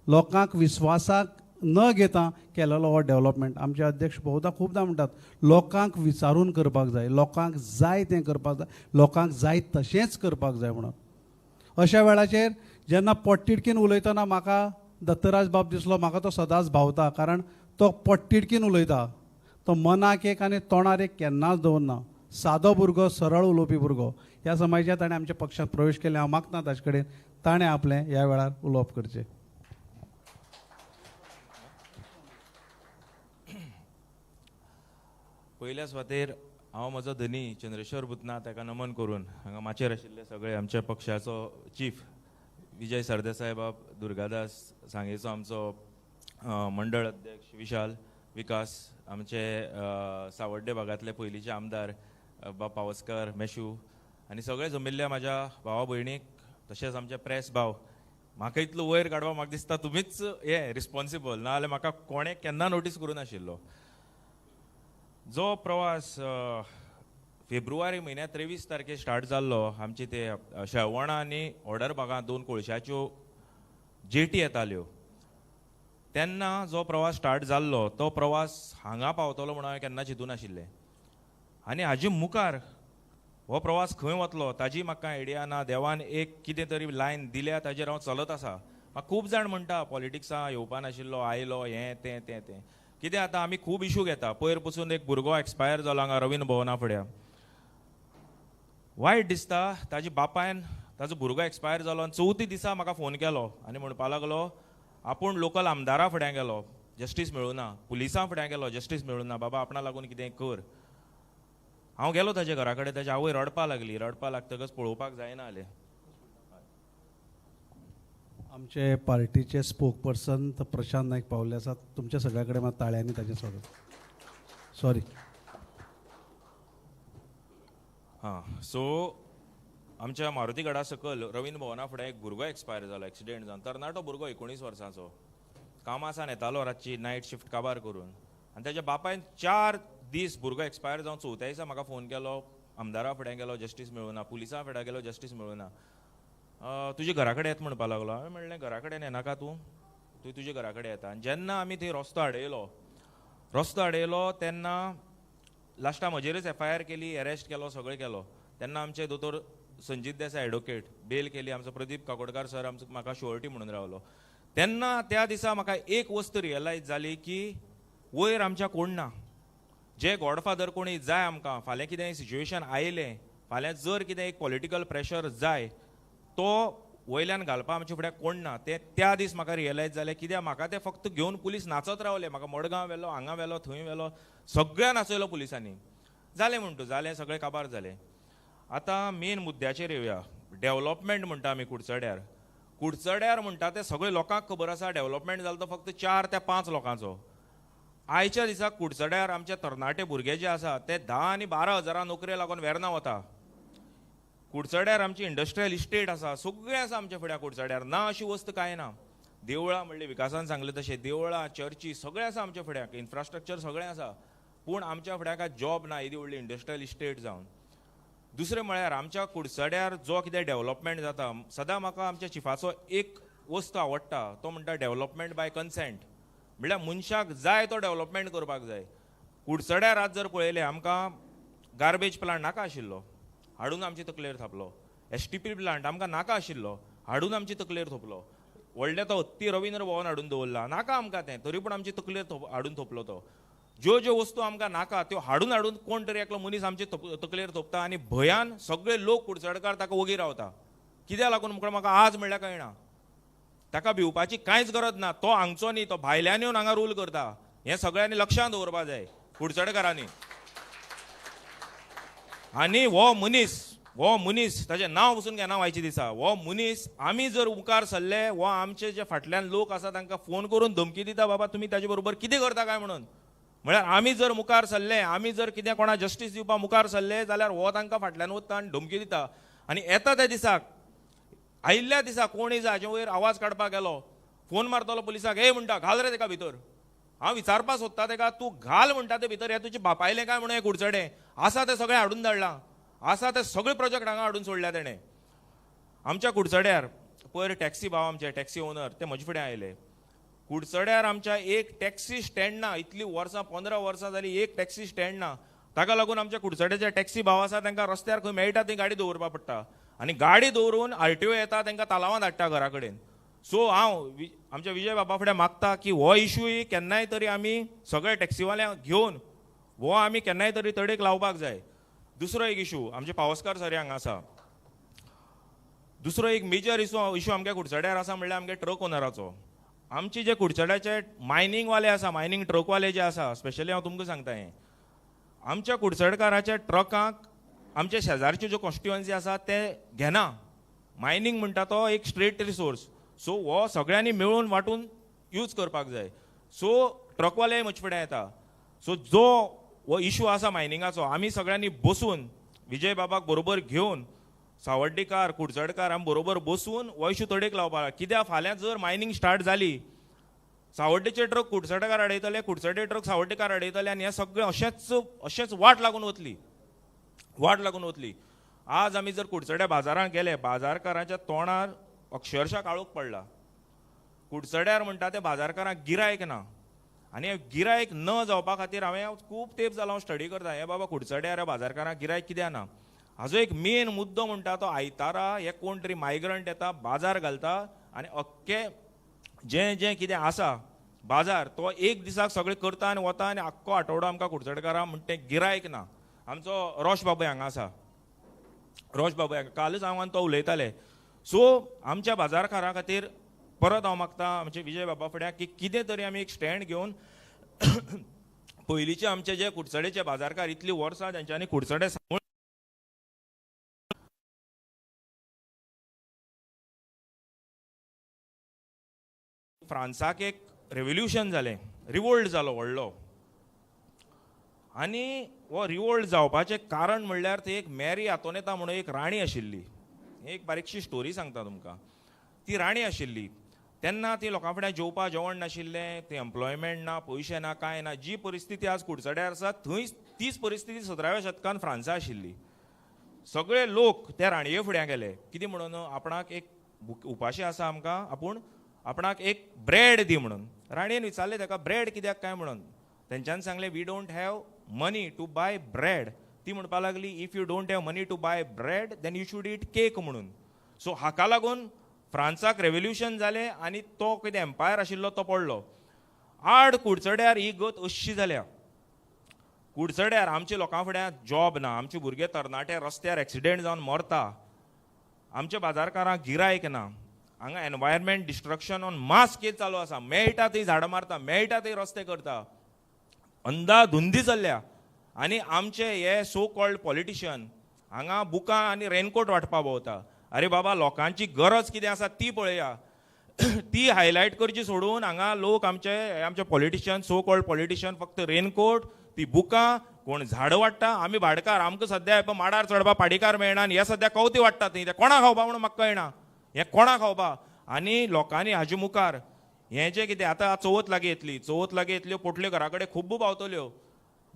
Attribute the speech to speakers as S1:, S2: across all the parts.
S1: लोकांक विस्वासाक न घेता केलेलो हो डेवलपमेंट. आमचे अध्यक्ष बहुदा खुबदां म्हणटात लोकांक विचारून करपाक जाय, लोकांक जाय तें करपाक जाय, लोकांक जाय तशेंच करपाक जाय म्हणून. अशा वेळाचेर जेन्ना पोटतिडकीन उलयतना म्हाका दत्तराज बाब दिसलो, म्हाका तो सदांच भावता, कारण तो पोटतिडकीन उलयता, तो मनाक एक आनी तोंडार एक केन्नाच दवरना. सादो भुरगो, सरळ उलोवपी भुरगो. ह्या समाजांत ताणें आमच्या पक्षांत प्रवेश केले. हांव मागता ताचे कडेन ताणें आपलें ह्या वेळार उलोवप करचें.
S2: पयल्या सुवातेर हांव म्हजो धनी चंद्रेश्वर भूतना ताका नमन करून हांगा माचयेर आशिल्ले सगळे आमच्या पक्षाचो चीफ विजय सरदेसाय बाब, दुर्गादास सांगेचो आमचो मंडळ अध्यक्ष विशाल विकास, आमचे सावड्डे भागांतले पयलींचे आमदार बाब पावसकर मेशू आनी सगळे जमिल्ल्या म्हाज्या भावा भयणीक, तशेंच आमचे प्रेस भाव. म्हाका इतलो वयर काडपाक म्हाका दिसता तुमीच हे रिस्पॉन्सिबल, ना जाल्यार म्हाका कोणें केन्ना नोटीस करूं नाशिल्लो. जो प्रवास फेब्रुवारी म्हयन्या 23 तारखेर स्टार्ट जाल्लो, आमचे ते शेवणा आनी ऑर्डर भागांत 2 कोळशाच्यो जेटी येताल्यो, तेन्ना जो प्रवास स्टार्ट जाल्लो तो प्रवास हांगा पावतलो म्हणून हांवें केन्ना चिंतूं नाशिल्लें. आनी हाजे मुखार हो प्रवास खंय वतलो ताजी म्हाका आयडिया ना. देवान एक कितें तरी लायन दिल्या, ताजेर हांव चलत आसा. म्हाका खूब जाण म्हणटा पॉलिटिक्सां येवपा नाशिल्लो, आयलो, हें तें तें तें कितें. आतां आमी खूब इशू घेता. पयर पसून एक भुरगो एक्सपायर जालो हांगा रवींद्र भवना फुड्या. वायट दिसता, ताजे बापायन ताजो भुरगो एक्सपायर जालो आनी चवथी दिसा म्हाका फोन केलो आनी म्हणपा लागलो आपूण लोकल आमदारा फुड्यां गेलो, जस्टीस मेळुना, पुलिसां फुड्यां गेलो, जस्टीस मेळुना, बाबा आपणा लागून कितें कर. हांव गेलो ताजे घरा कडेन, ताजी आवय रडपा लागली. रडपा लागतकच पळोवपाक जायना जालें.
S1: आमचे पार्टीचे स्पोक पर्सन प्रशांत नायक पावले आसात. तुमच्या सगळ्या कडेन मात ताळ्यांनी ताचें स्वागत. सॉरी.
S2: हां, सो आमच्या मारुती गडा सकयल रवींद्र भवना फुडें एक भुरगो एक्सपायर जालो एक्सिडेंट जावन. तरणाटो भुरगो, 19 वर्सांचो, कामासान येतालो रातची नायट शिफ्ट काबार करून आनी ताच्या बापायन 4 दीस भुरगो एक्सपायर जावन चवथ्या दिसा म्हाका फोन केलो. आमदारा फुडें गेलो, जस्टीस मेळुना, पुलिसां फुडें गेलो, जस्टीस मेळुना, तुज्या घरा कडेन येत म्हणपा लागलो. हांवें म्हणलें घरा कडेन येनाका तूं, तूं तुज्या घरा कडेन येता. आनी जेन्ना आमी थंय रस्तो आडयलो तेन्ना लास्टा म्हजेरच एफआयआर केली, अरेस्ट केलो, सगळें केलो. तेन्ना आमचे दोतोर संजीत देसाय एडवोकेट बेल केली, आमचो प्रदीप काकोडकार सर आमचो म्हाका शुअरिटी म्हणून रावलो. तेन्ना त्या दिसा म्हाका एक वस्त रियलायज जाली की वयर आमच्या कोण ना, जे गॉडफादर कोणी जाय आमकां. फाल्यां कितें सिच्युएशन आयलें, फाल्यां जर कितें एक पॉलिटिकल प्रेशर जाय तो वयल्यान घालपा आमच्या फुड्याक कोण ना. तें त्या दीस म्हाका रियलायज जालें. कित्याक म्हाका तें फक्त घेवन पुलीस नाचत रावले, म्हाका मडगांव व्हेलो, हांगा व्हेलो, थंय व्हेलो, सगळ्या नाचयलो पुलिसांनी. जालें म्हणटा जालें, सगळें काबार जालें. आतां मेन मुद्द्याचेर येवया. डेवलपमेंट म्हणटा आमी कुडचड्यार. कुडचड्यार म्हणटा तें सगळे लोकांक खबर आसा, डेवलपमेंट जालो तो फक्त 4 ते 5 लोकांचो. आयच्या दिसा कुडचड्यार आमचे तरणाटे भुरगे जे आसा ते 10 आनी 12 हजारां नोकरे लागून वेर्ना वता. कुडचड्यार आमची इंडस्ट्रियल इस्टेट आसा, सगळें आसा आमच्या फुड्या कुडचड्यार, ना अशी वस्त कांय ना. देवळां म्हणली विकासान सांगलें तशें देवळां, चर्ची सगळें आसा आमच्या फुड्याक, इन्फ्रास्ट्रक्चर सगळें आसा, पूण आमच्या फुड्याक जॉब ना येदी व्हडली इंडस्ट्रियल इस्टेट जावन. दुसरें म्हळ्यार आमच्या कुडचड्यार जो कितें डेवलपमेंट जाता, सदां म्हाका आमच्या चिफाचो एक वस्तू आवडटा, तो म्हणटा डेवलपमेंट बाय कन्सेंट. म्हळ्यार मनशाक जाय तो डेवलपमेंट करपाक जाय. कुडचड्यार आज जर पळयलें आमकां गार्बेज प्लांट नाका आशिल्लो, हाडून आमची तकलेर थापलो. एसटीपी प्लांट आमकां नाका आशिल्लो, हाडून आमची तकलेर थोपलो. व्हडले तो हत्ती रवींद्र भवन हाडून दवरला, नाका आमकां तें, तरी पूण आमची तकलेर हाडून थोपलो तो. ज्यो ज्यो वस्तू आमकां नाका त्यो हाडून हाडून कोण तरी एकलो मनीस आमचे तकलेर थोपता आनी भंयान सगळे लोक कुडचडकार ताका ओगी रावता. कित्याक लागून म्हणून म्हाका आज म्हणल्यार कळना. ताका भिवपाची कांयच गरज ना, तो हांगचो न्ही, तो भायल्यान येवन हांगा रूल करता. हें सगळ्यांनी लक्षांत दवरपा जाय कुडचडकारांनी. आनी हो मनीस ताजें नांव पसून घेना आयच्या दिसा, हो मनीस आमी जर मुखार सरले, हो आमचे जे फाटल्यान लोक आसा तांकां फोन करून धमकी दिता, बाबा तुमी ताजे बरोबर कितें करता काय म्हणून. म्हळ्यार आमी जर मुखार सरले, आमी जर कितें कोणा जस्टीस दिवपा मुखार सरले जाल्यार हो तांकां फाटल्यान वता आनी धमकी दिता. आनी येता त्या दिसाक, आयिल्ल्या दिसा कोणूय जाय हाजे वयर आवाज काडपाक गेलो, फोन मारतलो पुलिसाक, हे म्हणटा घाल रे तेका भितर. हांव विचारपा सोदता तेका, तूं घाल म्हणटा ते भितर, हें तुजें बापायलें काय म्हणून हें कुडचडें आसा तें सगळें हाडून धाडलां, आसा ते सगळे प्रोजेक्ट हांगा हाडून सोडल्या तेणें. आमच्या कुडचड्यार पयर टॅक्सी भाव, आमचे टॅक्सी ओनर, ते म्हजे फुडें आयले. कुडचड्यार आमच्या एक टॅक्सी स्टँड ना. इतली वर्सां, 15 वर्सां जाली, एक टॅक्सी स्टँड ना. ताका लागून आमच्या कुडचड्याचे टॅक्सी भाव आसा तांकां रस्त्यार खंय मेळटा थंय गाडी दवरपा पडटा आनी गाडी दवरून आरटीओ येता, तांकां तालावान हाडटा घरा कडेन. सो हांव आमच्या विजय बाबा फुडें मागता की हो इशूय केन्नाय तरी आमी सगळे टॅक्सीवाल्यांक घेवन हो आमी केन्नाय तरी तडेक लावपाक जाय. दुसरो एक इशू आमचे पावसकार सर हांगा आसा. दुसरो एक मेजर इशू आमच्या कुडचड्यार आसा म्हणल्यार आमगे ट्रक ओनराचो. आमचे जे कुडचड्याचे मायनिंगवाले आसा, मायनिंग ट्रकवाले जे आसा, स्पेशली हांव तुमकां सांगता हें, आमच्या कुडचडकाराच्या ट्रकांक आमच्या शेजारच्यो ज्यो कॉन्स्टिट्युअन्सी आसा ते घेना. मायनिंग म्हणटा तो एक स्ट्रेट रिसोर्स, सो हो सगळ्यांनी मेळून वांटून यूज करपाक जाय. सो ट्रकवाले म्हजे फुडें येता. सो जो हो इशू आसा मायनिंगाचो, आमी सगळ्यांनी बसून विजय बाबाक बरोबर घेवन, सावड्डीकार, कुडचडकार आमी बरोबर बसून हो इशू तडेक लावपाक. कित्याक फाल्यां जर मायनिंग स्टार्ट जाली, सावड्डेचे ट्रक कुडचडेकार अडयतले, कुडचडे ट्रक सावड्डेकार अडयतले आनी हें सगळें अशेंच अशेंच वाट लागून वतली, वाट लागून वतली. आज आमी जर कुडचड्या बाजारांत गेले, बाजारकारांच्या तोंडार अक्षरशा काळोख पडला. कुडचड्यार म्हणटा ते बाजारकारांक गिरायक ना आनी गिरायक न जावपा खातीर हांवें खूब तेंप जालो हांव स्टडी करता हें, बाबा कुडचड्यार ह्या बाजारकारांक गिरायक कित्याक ना. हाजो एक मेन मुद्दो म्हणटा तो आयतारा हे कोण तरी मायग्रंट येता, बाजार घालता आनी अख्खे जें जें कितें आसा बाजार तो एक दिसाक सगळें करता आनी वता आनी आख्खो आठवडो आमकां कुडचडकारां म्हण तें गिरायक ना. आमचो रोश बाबू हांगा आसा, रोश बाबू हांगा कालच हांव आनी तो उलयताले. सो आमच्या बाजारकारां खातीर परत हांव मागता आमचे विजय बाबा फुड्याक की कितें तरी आमी एक स्टँड घेवन पयलींचे आमचे जे कुडचडेचे बाजारकार इतलीं वर्सां तेंच्यांनी कुडचडे सांबाळून फ्रांसाक एक रेवोल्युशन जालें, रिवोल्ट जालो व्हडलो आनी हो रिवोल्ट जावपाचें कारण म्हणल्यार ती एक मॅरी आंतोनेता म्हणून एक राणी आशिल्ली. एक बारीकशी स्टोरी सांगता तुमकां. ती राणी आशिल्ली तेन्ना ती लोकां फुड्यान जेवपा जेवण नाशिल्लें, ती एम्प्लॉयमेंट ना, पयशे ना, कांय ना. जी परिस्थिती आज कुडचड्यार आसा थंय तीच परिस्थिती 17व्या शतकान फ्रांसा आशिल्ली. सगळे लोक त्या राणये फुड्यां गेले, कितें म्हणून आपणाक एक उपाशी आसा आमकां, आपूण आपणाक एक ब्रेड दी म्हणून. राणयेन विचारलें ताका ब्रेड कित्याक काय म्हणून. तेंच्यान सांगलें we don't have money to buy bread. ती म्हणपाक लागली if you don't have money to buy bread then you should eat cake म्हणून. सो हाका लागून फ्रांसाक रेवोल्युशन जालें आनी तो कितें एम्पायर आशिल्लो तो पडलो. आड कुडचड्यार ही गत अशी जाल्या. कुडचड्यार आमच्या लोकां फुड्यान जॉब ना, आमचे भुरगे तरणाटे रस्त्यार एक्सिडेंट जावन मरता, आमच्या बाजारकारांक गिरायक ना, हांगा environment destruction on mass scale चालू आसा. मेळटा थंय झाडां मारता, मेळटा थंय रस्ते करता, अंदाधुंदी चल्ल्या. आनी आमचे हे सो कॉल्ड पॉलिटिशियन हांगा बुकां आनी रेनकोट वांटपा भोंवता. अरे बाबा, लोकांची गरज कितें आसा ती पळया, ती हायलायट करची सोडून हांगा लोक आमचे आमचे पॉलिटिशियन, सो कॉल्ड पॉलिटिशियन फक्त रेनकोट, ती बुकां, कोण झाडां वाडटा. आमी भाडकार, आमकां सद्या माडार चडपा पाडिकार मेळना आनी हे सद्या कवथी वाडटा थंय, ते कोणा खावपा म्हणून म्हाका कळना, हें कोणा खावपा. आनी लोकांनी हाजे मुखार हें जें कितें आतां चवथ लागीं येतली, चवथ लागीं येतल्यो, पोटल्यो घरा कडेन खूब्ब पावतल्यो,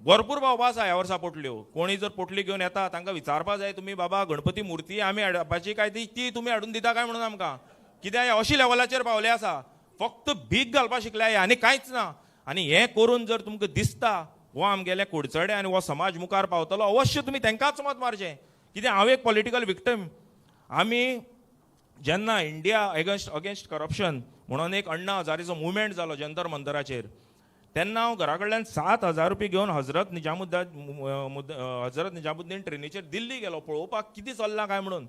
S2: भरपूर पावपा आसा ह्या वर्सा पोटल्यो. कोणी जर पोटली घेवन येता तांकां विचारपा जाय तुमी बाबा गणपती मुर्ती आमी हाडपाची काय ती तुमी हाडून दिता काय म्हणून आमकां. कित्याक हे अशी लेवलाचेर पावले आसा, फक्त भीक घालपा शिकल्या हे आनी कांयच ना. आनी हें करून जर तुमकां दिसता हो आमगेले कुडचडे आनी हो समाज मुखार पावतलो, अवश्य तुमी तांकांच मत मारचें. कित्याक हांव एक पॉलिटिकल विक्टम. आमी जेन्ना इंडिया अगेन्स्ट करप्शन म्हणून एक अण्णा हजारेचो मुवमेंट जालो जंतर मंतराचेर, तेन्ना हांव घरा कडल्यान 7,000 रुपया घेवन हजरत निजामुद्दीन ट्रेनीचेर दिल्ली गेलो पळोवपाक कितें चल्लां काय म्हणून.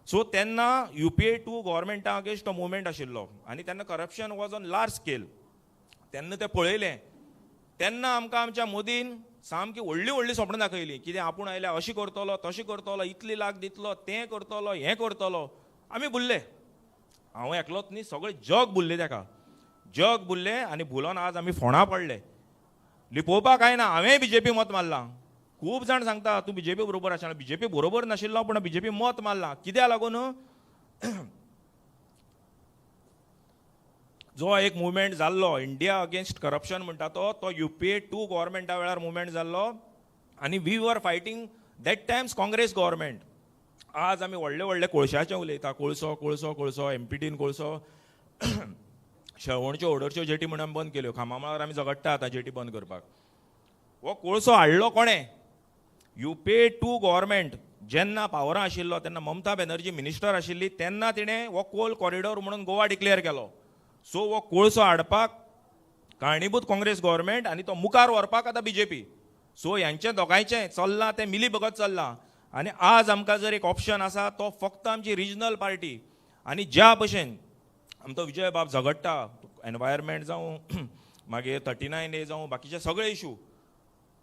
S2: सो तेन्ना UPA 2 गव्हर्मेंटा अगेन्स्ट तो मुवमेंट आशिल्लो आनी तेन्ना corruption was on large scale. तेन्ना तें पळयलें तेन्ना आमकां आमच्या मोदीन सामकी व्हडली व्हडली सपनां दाखयलीं, कितें आपूण आयल्यार अशें करतलो, तशें करतलो, इतली लाख दितलो, तें करतलो, हें करतलो. आमी भुल्ले, हांव एकलोच न्ही, सगळें जग भुल्लें ताका, जग भुल्लें आनी भुलोन आज आमी फोंडा पडले. लिपोवपाक कांय ना, हांवेंय बीजेपी मत मारलां. खूब जाण सांगता तूं बीजेपी बरोबर आशिल्लो, बीजेपी बरोबर नाशिल्लो पूण बीजेपी मत मारलां. कित्याक लागून जो एक मुवमेंट जाल्लो इंडिया अगेन्स्ट करप्शन म्हणटा तो तो UPA 2 गव्हर्मेंटा वेळार मुवमेंट जाल्लो आनी we were fighting that times Congress government. आज आमी व्हडले व्हडले कोळशाचे उलयता, कोळसो कोळसो कोळसो, एमपीटीन कोळसो, शेवणच्यो ऑर्डरच्यो जेटी म्हणून बंद केल्यो. खांबा मळार आमी झगडटा आतां जेटी बंद करपाक. हो कोळसो हाडलो कोणें? You pay to government. जेन्ना पावरां आशिल्लो तेन्ना ममता बॅनर्जी मिनिस्टर आशिल्ली तेन्ना तिणें हो कोल कॉरिडॉर म्हणून गोवा डिक्लेअर केलो. सो हो कोळसो हाडपाक कारणीभूत काँग्रेस गव्हर्मेंट आनी तो मुखार व्हरपाक आतां बीजेपी. सो ह्यांचें दोगांयचें चल्लां तें मिली भगत चल्लां. आनी आज आमकां जर एक ऑप्शन आसा तो फक्त आमची रिजनल पार्टी. आनी ज्या भशेन आमचो विजय बाब झगडटा एनवायरमेंट जावं मागीर 39A जावं बाकीचे सगळे इशू,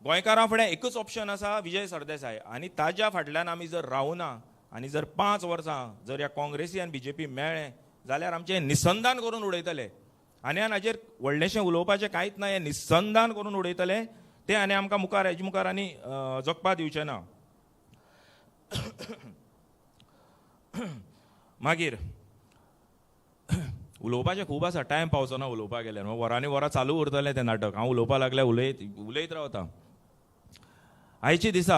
S2: गोंयकारां फुडें एकूच ऑप्शन आसा, विजय सरदेसाय. आनी ताज्या फाटल्यान आमी जर रावना आनी जर 5 वर्सां जर ह्या काँग्रेसी आनी बीजेपी मेळ्ळें जाल्यार आमचें निसंदान करून उडयतले. आनी हाजेर व्हडलेशें उलोवपाचें कांयच ना, हें निसंदान करून उडयतले ते आनी आमकां मुखार हेजे मुखार आनी जगपा दिवचें ना. मागीर उलोवपाचें खूब आसा, टायम पावचो ना उलोवपाक गेल्यार, वरांनी वरां चालू उरतलें तें नाटक. हांव उलोवपाक लागल्यार उलयत रावता. आयच्या दिसा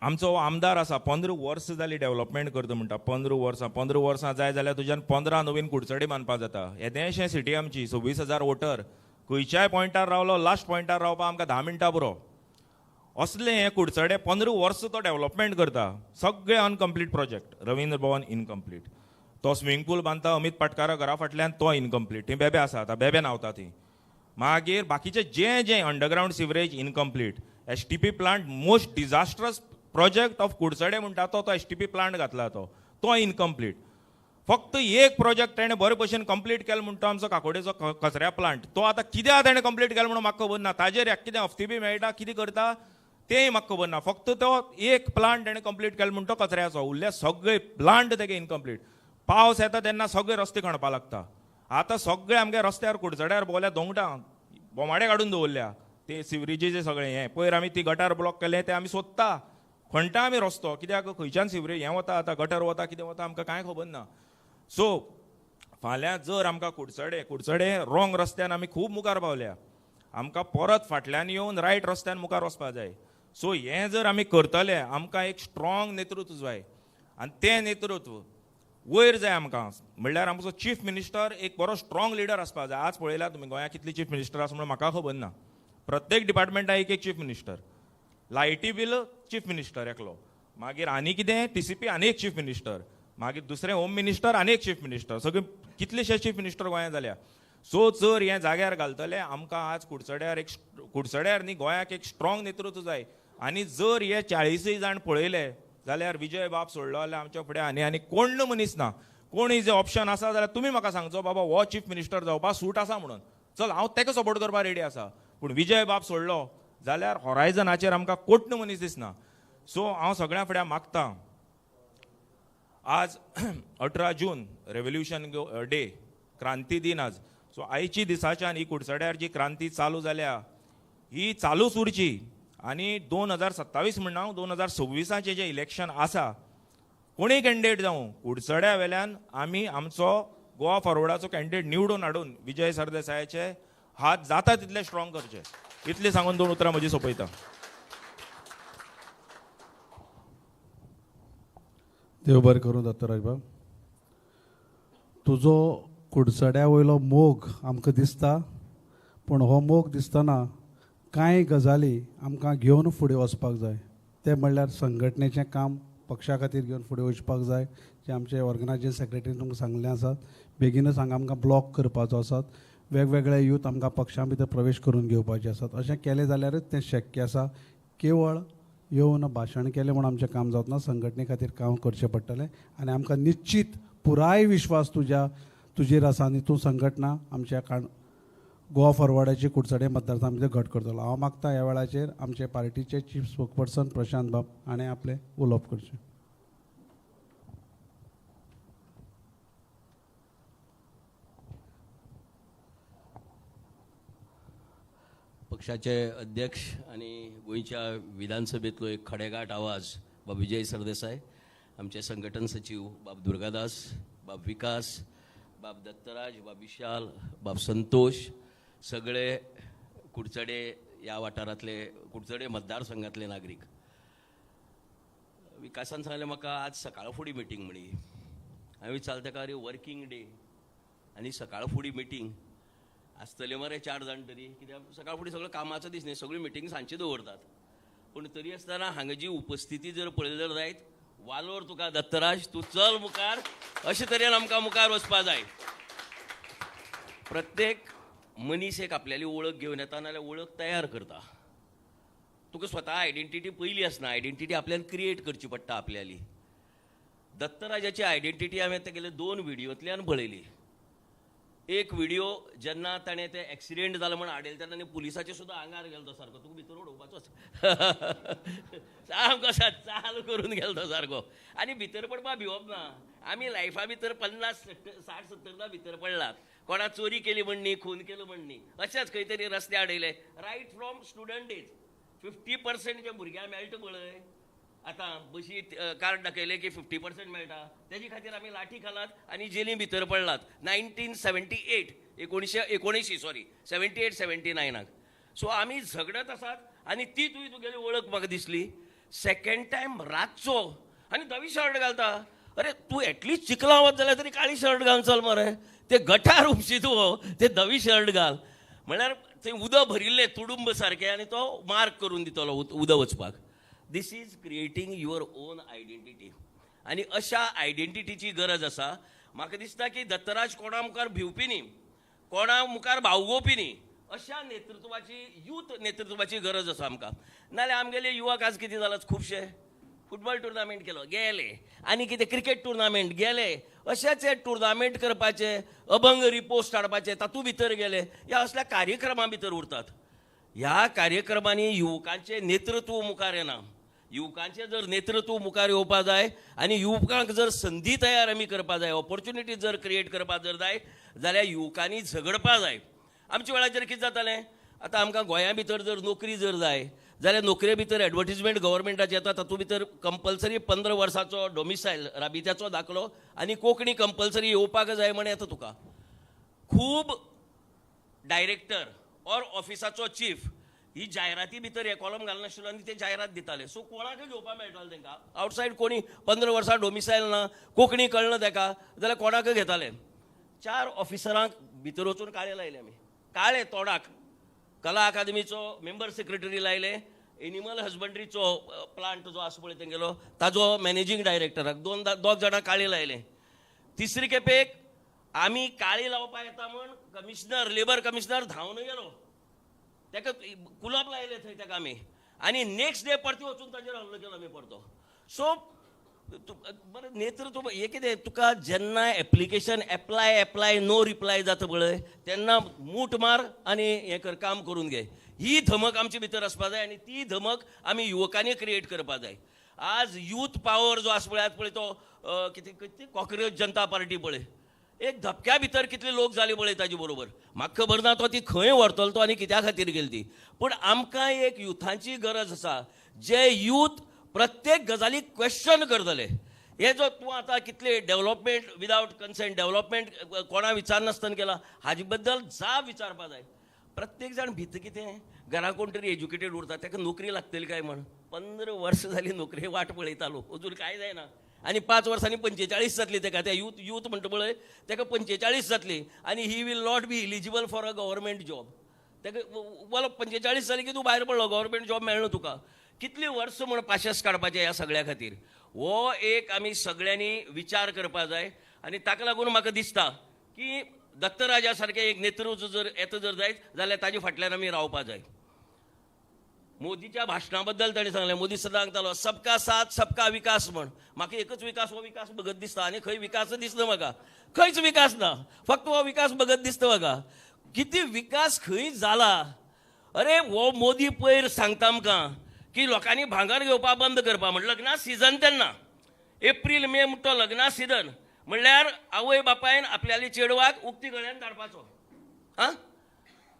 S2: आमचो आमदार आसा, 15 वर्सां जाली डेव्हलपमेंट करता म्हणटा. 15 वर्सां, 15 वर्सां जाय जाल्यार तुज्यान 15 नवीन कुडचडे बांदपाक जाता. येदेंशें सिटी आमची 26,000 वोटर, खंयच्याय पॉयंटार रावलो लास्ट पॉयंटार रावपाक आमकां 10 मिनटां पुरो. असलें हें कुडचडे 15 वर्सां तो डेव्हलपमेंट करता, सगळे अनकम्प्लीट प्रोजेक्ट. रवींद्र भवन इनकम्प्लीट, तो स्विमींग पूल बांदता अमित पाटकारा घरा फाटल्यान, तो इनकम्प्लीट. ती बेबे आसा आतां, बेबे न्हांवता ती. मागीर बाकीचे जे जे underground sewerage incomplete, STP plant most disastrous project of Kudchade म्हणटा तो STP plant घातला तो इनकम्प्लीट. फक्त एक प्रोजेक्ट तेणें बरे भशेन कंप्लीट केलो म्हणटा आमचो काकोडेचो कचऱ्या प्लांट, तो आतां कित्याक तेणें कंप्लीट केलो म्हणून म्हाका खबर ना. ताजेर कितें हफ्ती बी मेळटा कितें करता तेंय म्हाका खबर ना. फक्त तो एक प्लांट तेणें कंप्लीट केलो म्हणटा कचऱ्याचो, उरल्या सगळे प्लांट तेगे इनकम्प्लीट. पावस येता तेन्ना सगळे रस्ते खणपाक लागता. आतां सगळे आमगे रस्त्यार कुडचड्यार भोंवल्या दोंगटां बोमाडे काडून दवरल्या ते सिवरेजीचे सगळे हें. पयर आमी ती गटार ब्लॉक केलें तें आमी सोदता, खणटा आमी रस्तो, कित्याक खंयच्यान सिवरेज हें वता आतां गटर वता कितें वता आमकां कांय खबर ना. सो फाल्यां जर आमकां कुडचडे रॉंग रस्त्यान आमी खूब मुखार पावल्या, आमकां परत फाटल्यान येवन रायट रस्त्यान मुखार वचपाक जाय. सो हें जर आमी करतले आमकां एक स्ट्रॉंग नेतृत्व जाय आनी तें नेतृत्व वयर जाय आमकां. म्हणल्यार आमचो चीफ मिनिस्टर एक बरो स्ट्रॉंग लिडर आसपाक जाय. आज पळयला तुमी गोंयांत कितली चीफ मिनिस्टर आसा म्हणून म्हाका खबर ना. प्रत्येक डिपार्टमेंटाक एक एक चीफ मिनिस्टर, लायटी बील चीफ मिनिस्टर एकलो, मागीर आनी कितें TCP आनी एक चीफ मिनिस्टर, मागीर दुसरें होम मिनिस्टर आनी एक चीफ मिनिस्टर, सगळे कितलेशे चीफ मिनिस्टर गोंयांत जाल्या. सो जर हें जाग्यार घालतले आमकां आज कुडचड्यार एक कुडचड्यार न्ही गोंयाक एक स्ट्रॉंग नेतृत्व जाय. आनी जर हे 40 जाण पळयले जाल्यार विजय बाब सोडलो जाल्यार आमच्या फुडें आनी आनी कोण मनीस ना. कोण जे ऑप्शन आसा जाल्यार तुमी म्हाका सांगचो बाबा हो चीफ मिनिस्टर जावपाक सूट आसा म्हणून, चल हांव तेका सपोर्ट करपाक रेडी आसा. पूण विजय बाब सोडलो जाल्यार हॉरायजनाचेर आमकां कोण मनीस दिसना. सो हांव सगळ्यां फुडें मागता, आज 18 जून रेव्होल्युशन डे, क्रांती दिन आज. सो आयची दिसाच्यान ही कुडचड्यार जी क्रांती चालू जाल्या ही चालूच उरची. आनी 2027 म्हणना हांव, 2026 जें इलेक्शन आसा कोणूय कॅन्डिडेट जावं कुडचड्या वेल्यान आमी आमचो गोवा फॉरवर्डाचो कॅन्डिडेट निवडून हाडून विजय सरदेसायाचे हात जाता तितले स्ट्रॉंग करचे. इतलें सांगून 2 उतरां म्हजी सोंपयता.
S1: देव बरें करूं दत्तराज बाब, तुजो कुडचड्या वयलो मोग आमकां दिसता, पूण हो मोग दिसतना कांय गजाली आमकां घेवन फुडें वचपाक जाय. तें म्हणल्यार संघटनेचें काम पक्षा खातीर घेवन फुडें वचपाक जाय, जें आमचे ऑर्गनायजींग सेक्रेटरीन तुमकां सांगलें आसात. बेगीनच हांगा आमकां ब्लॉक करपाचो आसात, वेगवेगळे यूथ आमकां पक्षां भितर प्रवेश करून घेवपाचे आसात. अशें केलें जाल्यारच तें शक्य आसा. केवळ येवन भाशण केलें म्हूण आमचें काम जावना, संघटने खातीर काम करचें पडटलें. आनी आमकां निश्चीत पुराय विश्वास तुजेर आसा आनी तूं संघटना आमच्या गोवा फॉरवर्डाची कुडचडे मतदारसंघा भितर घट करतलो. हांव मागता ह्या वेळाचेर आमचे पार्टीचे चीफ स्पोकपर्सन प्रशांत बाब हाणें आपलें उलोवप करचें.
S3: पक्षाचे अध्यक्ष आनी गोंयच्या विधानसभेंतलो एक खडेगाठ आवाज बाब विजय सरदेसाय, आमचे संघटन सचीव बाब दुर्गादास, बाब विकास, बाब दत्तराज, बाब विशाल, बाब संतोष, सगळे कुडचडे ह्या वाठारांतले कुडचडे मतदारसंघातले नागरीक. विकासान सांगलें म्हाका आज सकाळ फुडें मिटींग म्हणी. हांवें विचारलें ताका, अरे वर्किंग डे आनी सकाळ फुडें मिटींग आसतले मरे 4 जाण तरी, कित्याक सकाळ फुडें सगळो कामाचो दीस न्ही, सगळ्यो मिटींग सांजची दवरतात. पूण तरी आसतना हांगा जी उपस्थिती जर पळयली जर जायत, वालोर तुका दत्तराज, तूं चल मुखार, अशे तरेन आमकां मुखार वचपा जाय. प्रत्येक मनीस एक आपल्याली वळख घेवन येता, नाल्यार वळख तयार करता. तुका स्वता आयडेंटिटी पयली आसना, आयडेंटिटी आपल्यान क्रिएट करची पडटा आपल्याली. दत्तराजाची आयडेंटिटी हांवें तेगेले 2 व्हिडियोंतल्यान पळयली. एक व्हिडियो जेन्ना ताणें ते एक्सिडेंट जालो म्हण हाडयलें तेन्ना आनी पुलिसाचे सुद्दां आंगार गेलो तो सारको, तुका भितर उडोवपाचोच सामको चालू करून गेलो तो सारको. आनी भितर पडपा भिवप ना. आमी लायफा भितर 50 60 70 भितर पडलात, कोणा चोरी केली म्हण न्ही, खून केलो म्हण न्ही, अशेंच खंय तरी रस्ते हाडयले. रायट फ्रॉम स्टुडंट डेज 50% जे भुरग्यांक मेळटा पळय, आतां बशी कार्ड दाखयलें की 50% मेळटा, तेजे खातीर आमी लाठी खालात आनी जेली भितर पडलात. 1978 1979 सॉरी 78 79. सो आमी झगडत आसात आनी ती तुवें तुगेली वळख म्हाका दिसली. सेकंड टायम रातचो आनी धवी शर्ट घालता, अरे तूं एटलिस्ट चिखला वत जाल्यार तरी काळी शर्ट घालून चल मरे, ते गटार उपशी तूं ते धवी शर्ट घाल. म्हणल्यार थंय उदक भरिल्लें तुडुंब सारकें आनी तो मार्क करून दितलो उदक वचपाक. This is creating your own identity. आनी अशा आयडेंटिटीची गरज आसा. म्हाका दिसता की दत्तराज कोणा मुखार भिवपी न्ही, कोणा मुखार बावगोवपी न्ही, अशा नेतृत्वाची, यूथ नेतृत्वाची गरज आसा आमकां. नाल्यार आमगेले युवक आज कितें जालां, खुबशे फुटबॉल टुर्नामेंट केलो गेले, आनी कितें क्रिकेट टुर्नामेंट गेले, अशेच हे टुर्नामेंट करपाचे, अभंग रिपोस्ट हाडपाचे तातूंत भितर गेले, ह्या असल्या कार्यक्रमा भितर उरतात. ह्या कार्यक्रमांनी युवकांचें नेतृत्व मुखार येना. युवकांचें जर नेतृत्व मुखार येवपा जाय आनी युवकांक जर संदी तयार आमी करपा जाय, ऑपॉर्च्युनिटी जर क्रिएट करपा जर जाय जाल्यार युवकांनी झगडपा जाय. आमच्या वेळाचेर कितें जातालें, आतां आमकां गोंया भितर जर नोकरी जर जाय जाल्यार नोकरे भितर एडवर्टिजमेंट गव्हर्मेंटाची येता, तातूंत भितर कंपल्सरी 15 वर्सांचो डोमिसायल, राबित्याचो दाखलो आनी कोंकणी कंपल्सरी येवपाक जाय म्हण येता तुका. खूब डायरेक्टर ऑर ऑफिसाचो चीफ ही जायराती भितर हे कॉलम घालनाशिल्लो आनी ते जायरात दिताले. सो कोणाकय घेवपाक मेळटालें तांकां, आवटसायड कोणी 15 वर्सां डोमिसायल ना, कोंकणी कळना ताका जाल्यार कोणाकय घेताले. 4 ऑफिसरांक भितर वचून काळे लायले आमी, काळे तोंडाक. कला अकादमीचो मेंबर सेक्रेटरी लायले, एनिमल हजबंड्रीचो प्लांट जो आसा पळय तेंगेलो ताजो मॅनेजींग डायरेक्टराक 2 जाणां काळे लायले. तिसरी खेपेक आमी काळी लावपा येता म्हण कमिशनर, लेबर कमिशनर धांवन गेलो, ताका कुलप लायले थंय ताका आमी, आनी नेक्स्ट डे परती वचून ताजेर हल्लो केलो आमी परतो. सो बरें नेतृत्व हें कितें, तुका जेन्ना application apply apply no reply जाता पळय तेन्ना मूठ मार आनी हें कर, काम करून घे. ही धमक आमचे भितर आसपा जाय आनी ती धमक आमी युवकांनी क्रिएट करपा जाय. आज यूथ पावर जो आसा पळय, आज पळय तो कितें कितें कॉक्रोच जनता पार्टी पळय, एक धपक्या भितर कितले लोक जाले पळय ताजे बरोबर, म्हाका खबर ना तो ती खंय व्हरतलो तो आनी कित्या खातीर गेली ती. पूण आमकां एक युथांची गरज आसा, जे यूथ प्रत्येक गजालीक क्वेश्चन करतले. हे जो तूं आतां कितले डेवलपमेंट विदावट कन्सेंट, डेवलपमेंट कोणा विचारनासतना केला, हाजे बद्दल जाब विचारपा जाय. प्रत्येक जाण भितर कितें घरा कोण तरी एज्युकेटेड उरता, ताका नोकरी लागतली काय म्हण, 15 वर्सां जाली नोकरे वाट पळयता लोक, अजून कांय जायना. आनी 5 वर्सांनी 45 जातली ताका, त्या यूथ यूथ म्हणटा पळय ताका 45 जातली आनी he will not be eligible for a government job. ताका वल 45 जाली की तूं भायर पडलो, गव्हर्मेंट जॉब मेळना तुका. कितली वर्सां म्हण पाशेस काडपाचें ह्या सगळ्या खातीर, हो एक आमी सगळ्यांनी विचार करपा जाय. आनी ताका लागून म्हाका दिसता की दत्तराजा सारकें एक नेतृत्व जर येता जर जायत जाल्यार ताजे फाटल्यान आमी रावपा जाय. मोदीच्या भाशणा बद्दल ताणें सांगलें, मोदी सदां सांगतालो सबका साथ सबका विकास म्हण. म्हाका एकच विकास, हो विकास बघत दिसता आनी खंय विकास दिसना म्हाका, खंयच विकास ना, फक्त हो विकास बघत दिसता म्हाका. कितें विकास खंय जाला? अरे हो मोदी पयर सांगता आमकां की लोकांनी भांगर घेवपा बंद करपा म्हण, लग्ना सिजन तेन्ना एप्रील मे म्हणटा तो लग्ना सिजन, म्हणल्यार आवय बापायन आपल्याली चेडवाक उक्ती गळ्यान धाडपाचो. आं,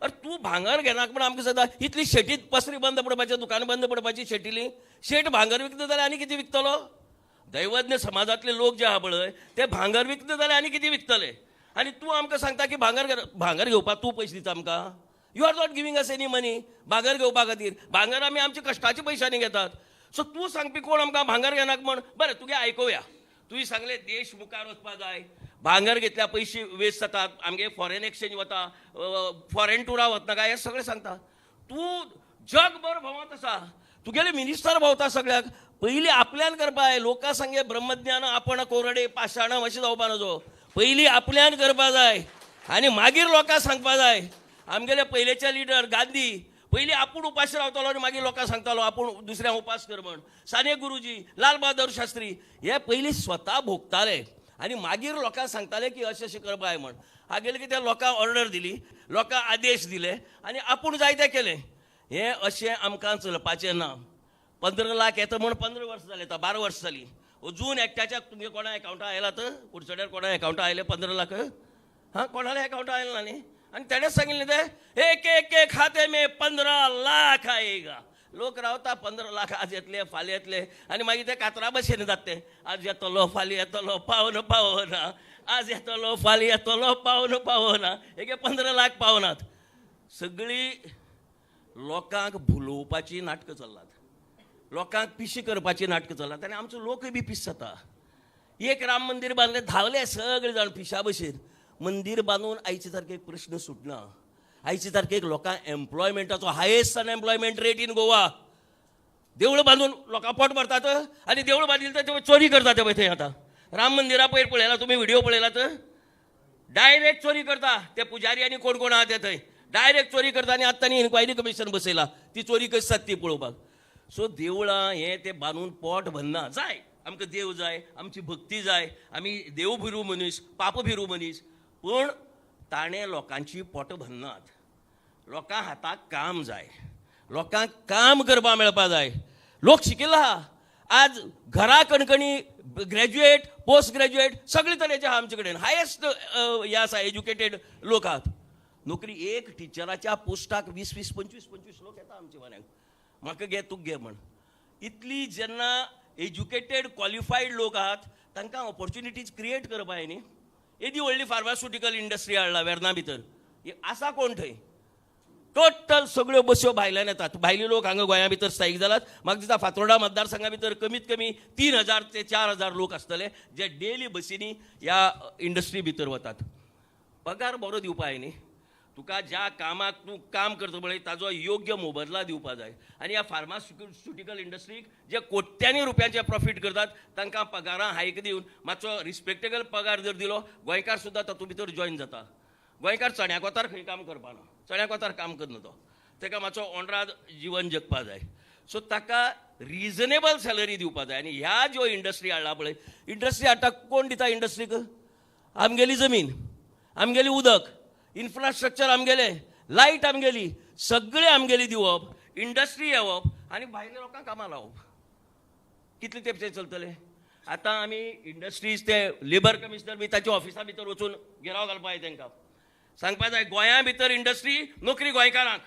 S3: अरे तूं भांगर घेनाक म्हण आमकां सदां इतली शेटीत पसरी बंद पडपाची, दुकानां बंद पडपाची, शेटिली शेट भांगर विकता जाल्यार आनी कितें विकतलो? दैवज्ञ समाजांतले लोक जे आहा पळय ते भांगर विकता जाल्यार आनी कितें विकतले? आनी तूं आमकां सांगता की भांगर भांगर घेवपाक तूं पयशे दिता आमकां? You are not giving us any money भांगर घेवपा खातीर. भांगर आमी आमच्या कश्टाच्या पयशांनी घेतात. सो तूं सांगपी कोण आमकां भांगर घेनाक म्हण? बरें तुगे आयकुया, तुवें सांगलें देश मुखार वचपा जाय, भांगर घेतल्या पयशे वेस्ट जातात, आमगे फॉरेन एक्सचेंज वता, फॉरेन टुरा वतना काय, हें सगळें सांगता. तूं जगभर भोंवत आसा, तुगेले मिनिस्टर भोंवता सगळ्याक. पयलीं आपल्यान करपा जाय. लोकां सांगे ब्रह्मज्ञान आपण कोरडे पाशाण अशें जावपा नजो. पयलीं आपल्यान करपा जाय आनी मागीर लोकांक सांगपा जाय. आमगेले पयलेचे लिडर गांधी पयलीं आपूण उपाशी रावतालो आनी मागीर लोकांक सांगतालो आपूण दुसऱ्यांक उपास कर म्हण. साने गुरुजी, लाल बहादूर शास्त्री हे पयलीं स्वता भोगताले आनी मागीर लोकांक सांगताले की अशें अशें करपा जाय म्हण. हागेले कितें लोकांक ऑर्डर दिली, लोकांक आदेश दिले आनी आपूण जाय तें केलें. हें अशें आमकां चलपाचें ना. 15 लाख येता म्हूण 15 वर्सां जालीं, आतां 12 वर्सां जालीं. अजून एकट्याच्या तुमगे कोणा एकावंटा आयला तर कुडचड्यार कोणा एकावंटा आयले 15 लाख? हां, कोणाले एकावंटा आयले ना न्ही. आनी तेणेच सांगिल्लें तें एक एक एक खाते में 15 लाख आएगा. लोक रावता 15 लाख आज येतले फाल्यां येतले आनी मागीर ते कातरा भशेन जाता ते. आज येतलो फाल्यां येतलो पावन पावना, आज येतलो फाल्यां येतलो पावन पावना, हेगे 15 लाख पावनात. सगळीं लोकांक भुलोवपाची नाटकां चल्लात, लोकांक पिशें करपाची नाटकां चल्लात आनी आमचो लोकय बी पीस जाता. एक राम मंदीर बांदलें, धांवले सगळे जाण पिशा भशेन. मंदीर बांदून आयचे तारखेक प्रश्न सुटना. आयचे तारखेक लोकांक एम्प्लॉयमेंटाचो highest unemployment rate in Goa. देवळां बांदून लोकां पोट भरतात आनी देवळां बांदिल्ले तर ते चोरी करतात ते पळय थंय. आतां राम मंदिरा पयर पळयला तुमी, व्हिडिओ पळयला तर डायरेक्ट चोरी करता ते पुजारी आनी कोण कोण आहा ते थंय डायरेक्ट चोरी करता. आनी आतां तांणी इन्क्वायरी कमिशन बसयला ती चोरी कशी जाता ती पळोवपाक. सो देवळां हें तें बांदून पोट भरना. जाय आमकां देव जाय, आमची भक्ती जाय, आमी देवभिरू मनीस, पापभिरू मनीस, पूण ताणें लोकांची पोटां भरनात. लोकां हाताक काम जाय, लोकांक काम करपा मेळपा जाय. लोक शिकिल्लो आहा आज, घरा कणकणी ग्रॅज्युएट, पोस्ट ग्रॅज्युएट सगळे तरेचे आहा आमचे कडेन. हायेस्ट हे आसा, एज्युकेटेड लोक आहात. नोकरी एक टिचराच्या पोस्टाक 20 20 25 25 लोक येता आमचे म्हऱ्याक, म्हाका घे तुका घे म्हण. इतली जेन्ना एज्युकेटेड क्वॉलिफायड लोक आहात तांकां ऑपॉर्च्युनिटीज क्रिएट करपा जाय न्ही. येदी व्हडली फार्मास्युटिकल इंडस्ट्री हाडला वेर्ना भितर, आसा कोण थंय? टोटल सगळ्यो बस्यो भायल्यान येतात. भायले लोक हांगा गोंया भितर स्थायीक जालात. म्हाका दिसता फातोर्डा मतदारसंघा भितर कमीत कमी 3000 ते 4000 लोक आसतले जे डेली बसींनी ह्या इंडस्ट्री भितर वतात. पगार बरो दिवपा जाय न्ही. तुका ज्या कामाक तूं काम करता पळय ताजो योग्य मोबदला दिवपा जाय. आनी ह्या फार्मास्युटिकल इंडस्ट्रीक जे कोट्यांनी रुपयांचे प्रॉफीट करतात तांकां पगारां हायक दिवन मातसो रिस्पेक्टेबल पगार जर दिलो, गोंयकार सुद्दां तातूंत भितर जॉयन जाता. गोंयकार चण्या कोतार खंय काम करपाना, चण्या कोतार काम करना तो, ताका मातसो ओंड्राद जिवन जगपा जाय. सो ताका रिजनेबल सॅलरी दिवपा जाय. आनी ह्या ज्यो इंडस्ट्री हाडला पळय, इंडस्ट्री हाडटा कोण दिता इंडस्ट्रीक? आमगेली जमीन, आमगेली उदक, इन्फ्रास्ट्रक्चर आमगेलें, लायट आमगेली, सगळें आमगेली दिवप, इंडस्ट्री येवप आनी भायल्या लोकांक कामां लावप. कितले तेंप तें चलतलें? आतां आमी इंडस्ट्रीज ते लेबर कमिशनर बी ताच्या ऑफिसा भितर वचून घेराव घालपा जाय. तांकां सांगपा जाय गोंया भितर इंडस्ट्री, नोकरी गोंयकारांक.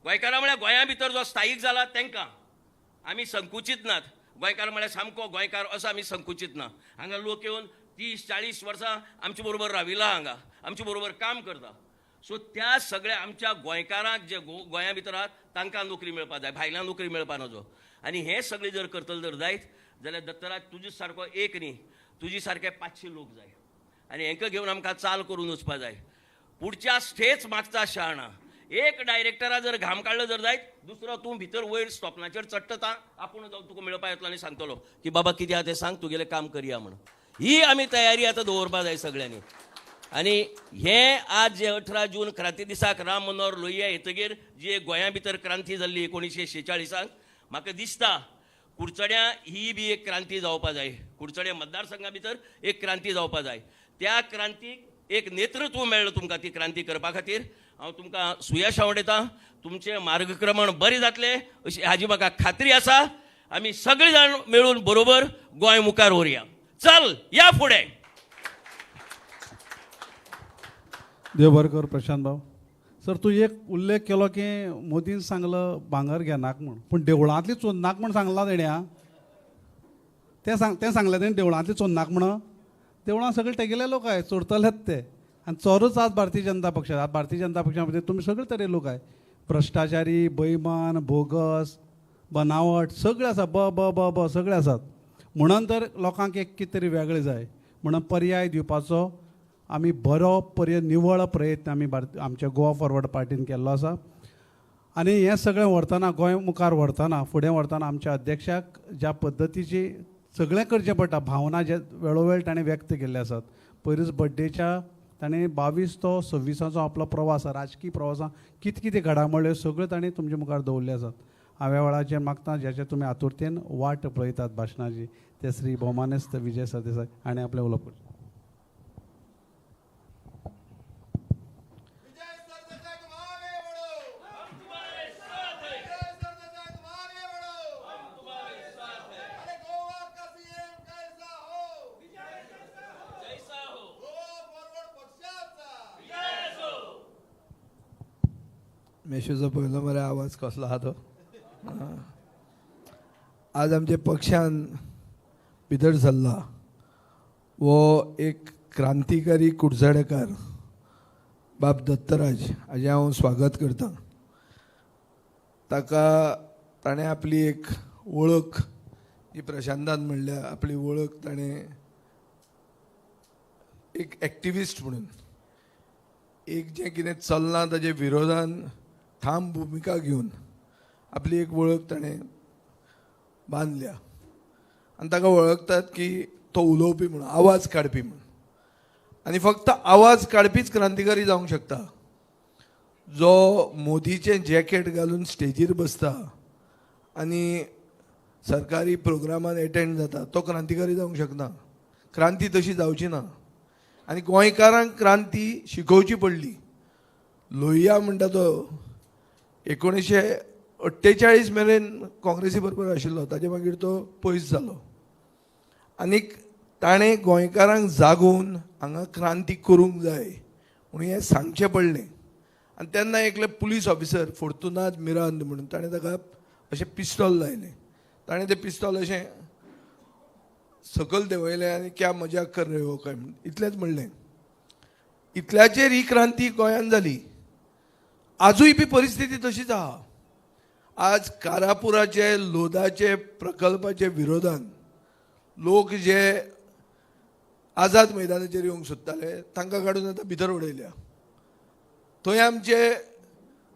S3: गोंयकारां म्हळ्यार गोंया भितर जो स्थायीक जाला तांकां. आमी संकुचीत नात. गोंयकार म्हळ्यार सामको गोंयकार असो आमी संकुचीत ना. हांगा लोक येवन 30 40 वर्सां आमचे बरोबर राविला, हांगा आमचे बरोबर काम करता. सो त्या सगळ्या आमच्या गोंयकारांक जे गोंया भितर आहात तांकां नोकरी मेळपा जाय, भायल्यान नोकरी मेळपा नजो. आनी हें सगळें जर करतले जर जायत जाल्यार दत्तराज तुजे सारको एक न्ही, तुजे सारके 500 लोक जाय आनी हेंकां घेवन आमकां चाल करून वचपा जाय. पुढच्या स्टेच मागता शहाणा. एक डायरेक्टरा जर घाम काडलो जर जायत, दुसरो तूं भितर वयर स्टॉपनाचेर चडटा, आपूण जावन तुका मेळपा येतलो आनी सांगतलो की बाबा कितें आहा तें सांग, तुगेलें काम करया म्हण. ही आमी तयारी आतां दवरपा जाय सगळ्यांनी. आनी हें आज जे 18 जून क्रांती दिसाक राम मनोहर लोहिया येतगीर जी गोंया भितर क्रांती जाल्ली 1946, म्हाका दिसता कुडचड्यां ही बी एक क्रांती जावपा जाय. कुडचड्या मतदारसंघा भितर एक क्रांती जावपा जाय. त्या क्रांतीक एक नेतृत्व मेळ्ळें तुमकां ती क्रांती करपा खातीर. हांव तुमकां सुयश आवडयतां, तुमचें मार्गक्रमण बरें जातलें अशी हाजी म्हाका खात्री आसा. आमी सगळे जाण मेळून बरोबर गोंय मुखार व्हरया. चल या फुडें.
S1: देव बरें कर प्रशांत भाऊ. सर, तूं एक उल्लेख केलो की मोदीन सांगलं भांगर घेनाक म्हूण, पूण देवळांतली चोन्नाक म्हूण सांगलां तेणें. आं, तें सांग, तें सांगलें तेणें देवळांतली चोन्नाक म्हण. देवळां सगळे तेगेले लोक आहे, चोरतलेच ते. आनी चोरूच आज भारतीय जनता पक्ष. आज भारतीय जनता पक्षा मध्ये तुमी सगळे तरे लोक आहे, भ्रश्टाचारी, बैमान, बोगस, बनावट सगळे आसा. ब ब ब ब सगळे आसात. म्हणून तर लोकांक एक कितें तरी वेगळें जाय. म्हणून पर्याय दिवपाचो आमी बरो पर्याय निवळ प्रयत्न आमी आमच्या गोवा फॉरवर्ड पार्टीन केल्लो आसा. आनी हें सगळें व्हरतना, गोंय मुखार व्हरतना, फुडें व्हरतना आमच्या अध्यक्षाक ज्या पद्दतीची सगळें करचें पडटा, भावना जे वेळोवेळ ताणें व्यक्त केल्ले आसात. पयरूच बड्डेच्या ताणें 22 तो 26 आपलो प्रवास, राजकी प्रवासां कितें कितें घडामोडी सगळ्यो ताणें तुमचे मुखार दवरले आसात. हांव ह्या वेळाचेर मागता, ज्याचे तुमी आतुरतेन वाट पळयतात भाशणाची, ते श्री भोवमानेस्त विजय सरदेसाय हाणें आपलें उलोवप करचें.
S4: मेशूचो पयलो मरे आवाज कसलो आहा तो. आज आमच्या पक्षान भितर सरला वो एक क्रांतिकारी कुडचडेकार बाब दत्तराज हाजें हांव स्वागत करतां. ताका ताणें आपली एक वळख जी प्रशांतान म्हणल्या, आपली वळख ताणें एक एक्टिविस्ट म्हणून, एक जें कितें चल्लां ताजे विरोधान ठाम भुमिका घेवन आपली एक वळख ताणें बांदल्या आनी ताका वळखतात की तो उलोवपी म्हणून, आवाज काडपी म्हणून. आनी फक्त आवाज काडपीच क्रांतिकारी जावंक शकता. जो मोदीचें जॅकेट घालून स्टेजीर बसता आनी सरकारी प्रोग्रामान एटेंड जाता तो क्रांतिकारी जावंक शकना. क्रांती तशी जावची ना आनी गोंयकारांक क्रांती शिकोवची पडली. लोहिया म्हणटा तो 1948 मेरेन काँग्रेसी बरोबर आशिल्लो, ताजे मागीर तो पयस जालो आनीक ताणें गोंयकारांक जागोवन हांगा क्रांती करूंक जाय म्हणून हें सांगचें पडलें. आनी तेन्ना एकले पुलीस ऑफिसर फोर्तुनाद मिरांद म्हणून ताणें ताका अशें पिस्तोल लायलें. ताणें तें पिस्तोल अशें सकयल देंवयलें आनी क्या मजा कर रे हो काय म्हण इतलेंच म्हणलें. इतल्याचेर ही क्रांती गोंयांत जाली. आजूय बी परिस्थिती तशीच आहा. आज कारापुराचे लोदाचे प्रकल्पाचे विरोधान लोक जे आझाद मैदानाचेर येवंक सोदताले तांकां काडून आतां भितर उडयल्या. थंय आमचे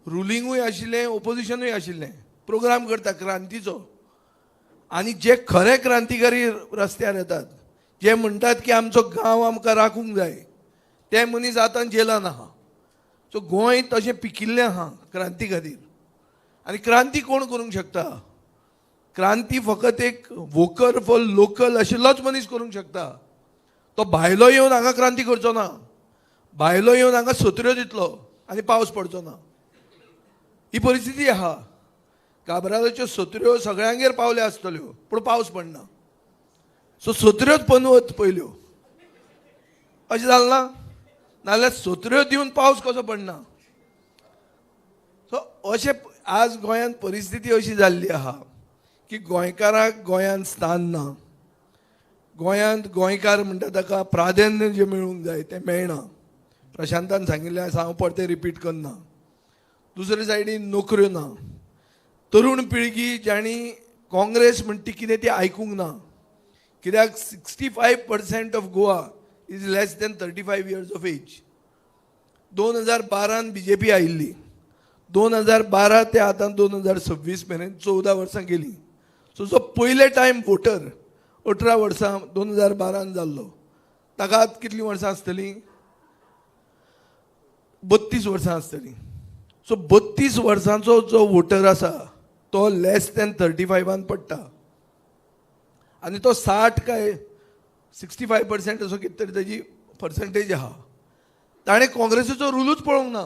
S4: रुलिंगूय आशिल्लें, ओपोजिशनूय आशिल्लें. प्रोग्राम करता क्रांतीचो आनी जे खरे क्रांतिकारी रस्त्यार येतात, जे म्हणटात की आमचो गांव आमकां राखूंक जाय, ते मनीस आतां जेलान आहा. सो गोंय तशें पिकिल्लें आहा क्रांती खातीर. आनी क्रांती कोण करूंक शकता? क्रांती फकत एक वोकर फॉर लोकल आशिल्लोच मनीस करूंक शकता. तो भायलो येवन हांगा क्रांती करचो ना. भायलो येवन हांगा सत्र्यो दितलो आनी पावस पडचो ना. ही परिस्थिती आहा. काब्रालाच्यो सत्र्यो सगळ्यांगेर पावल्या आसतल्यो पूण पावस पडना. सो सत्र्योच पनवत पयल्यो अशें जालें ना, नाजाल्यार सत्र्यो दिवन पावस कसो पडना. सो अशें आज गोंयांत परिस्थिती अशी जाल्ली आहा की गोंयकाराक गोंयांत स्थान ना. गोंयांत गोंयकार म्हणटा ताका प्राधान्य जें मेळूंक जाय तें मेळना. प्रशांतान सांगिल्लें आसा, हांव परतें रिपीट करना. दुसरे सायडीन नोकऱ्यो ना. तरुण पिळगी जांणी काँग्रेस म्हणटी कितें ती आयकूंक ना. कित्याक 65% of Goa is less than 35 years of age. 2012 BJP आयिल्ली. 2012 ते आतां 2026 मेरेन 14 वर्सां गेलीं. सो जो पयले टायम वोटर 18 वर्सां 2012 जाल्लो ताका आतां कितलीं वर्सां आसतलीं? 32 वर्सां आसतलीं. सो 32 वर्सांचो जो वोटर आसा तो लेस दॅन 35 पडटा आनी तो 60 काय 65% असो कितें तरी ताजी पर्संटेज आहा. ताणें काँग्रेसीचो रुलूच पळोवंक ना.